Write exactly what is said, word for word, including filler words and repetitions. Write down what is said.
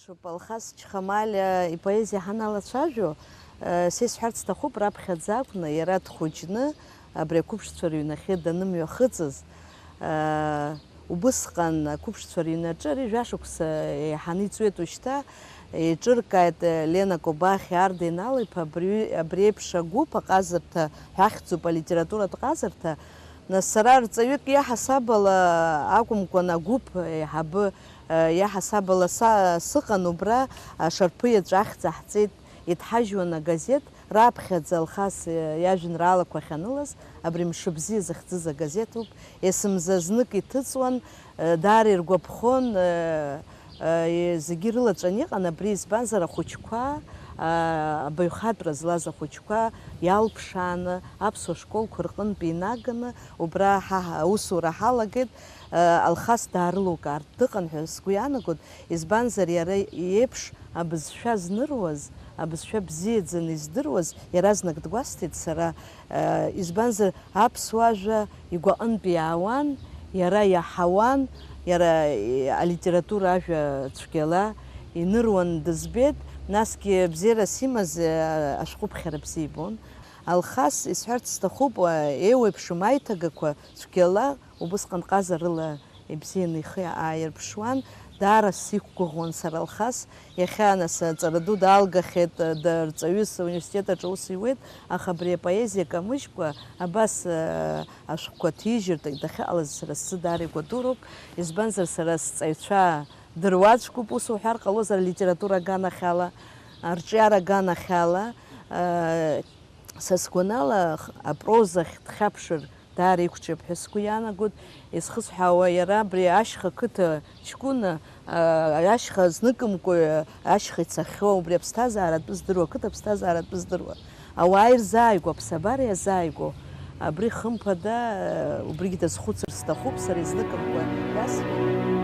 Шоуп Алхас Чхамалиа ипоезиа ҳаналацәажәо, э, са исҳәарц сҭахуп, раԥхьаӡа акәны иара дхәыҷны абри ақәыԥшцәа рыҩнахьы данымҩахыҵыз, э, убысҟан ақәыԥшцәа рыҩнаҿы ари жәашықәса еиҳаны иҵуеит уажәшьҭа, еиҿыркааит, э, Лена Кобахьиа, Арда Инал-иԥа, абри, абри еиԥш агәыԥ аҟазарҭа ҳәа ахьӡуп алитературатә ҟазарҭа. Нас сара рҵаҩык иаҳасабала акәымкәан, агәыԥ еиҳабы, э, иаҳасабала са сыҟан убра, ашарԥы иаҵәа ахьӡ аҳҵеит, иҭҳажьуан агазеҭ, раԥхьаӡа Алхас, э, иажәеинраалақәа ахьанылаз, абри Мшыбзиа захьӡыз агазеҭ ауп, есымза знык иҭыҵуан, э, даара иргәаԥхон, э, э, зегьы ирылаҵәан иҟан абри, избанзар, ахәыҷқәа, э, абаҩхатәра злаз ахәыҷқәа иалԥшааны, аԥсуа школқәа рҟынтә инаганы, убра ҳа, ҳа, аусура ҳалагеит, э, Алхас даарылукаартә дыҟан ҳәа сгәы иаанагоит, избанзар, иара иеиԥш абызшәа зныруаз, абызшәа бзиаӡаны издыруаз иаразнак дгәасҭеит сара, э, избанзар, аԥсуа жәа игәаҟынтә иаауан, иара иаҳауан, иара, э, алитература ажәа цәгьала иныруан дызбеит, насгьы бзиарас имаз, э, ашәҟәыԥхьара бзиа ибон. Алхас, исҳәарц сҭахуп, э, еиуеиԥшым аиҭагақәа цәгьала убысҟан ҟазарыла ибзианы ихы ааирԥшуан, даара сиқәгәыӷуан сара Алхас. Иахьа, нас, аҵара ду даалгахьеит, д-, рҵаҩыс ауниверситет аҿы аус иуеит, аха абри апоезиа камыжькәа, абас, э, ашәҟәқәа ҭижьыртә дахьыҟалаз сара сзы даара игәадуроуп, избанзар, сара сҵаҩцәа дыруаӡәкуп, ус уҳәар ҟалозар, алитература аганахьала, арҿиара аганахьала, э, Са сгәанала, х-, апрозахь дхьаԥшыр даара иқәҿиап ҳәа сгәы иаанагоит. Исхысҳәаауа иара абри ашьха қыҭа ҷкәына, а, ашьха зныкымкәа ашьха ицахьоу, убри аԥсҭазаара атәы здыруа, ақыҭа аԥсҭазаара атәы здыруа, ауаа ирзааигәоу, аԥсабара иазааигәоу, абри хымԥада, а, убригьы дазхәыцыр сҭахуп, сара изныкымкәа иасҳәеит.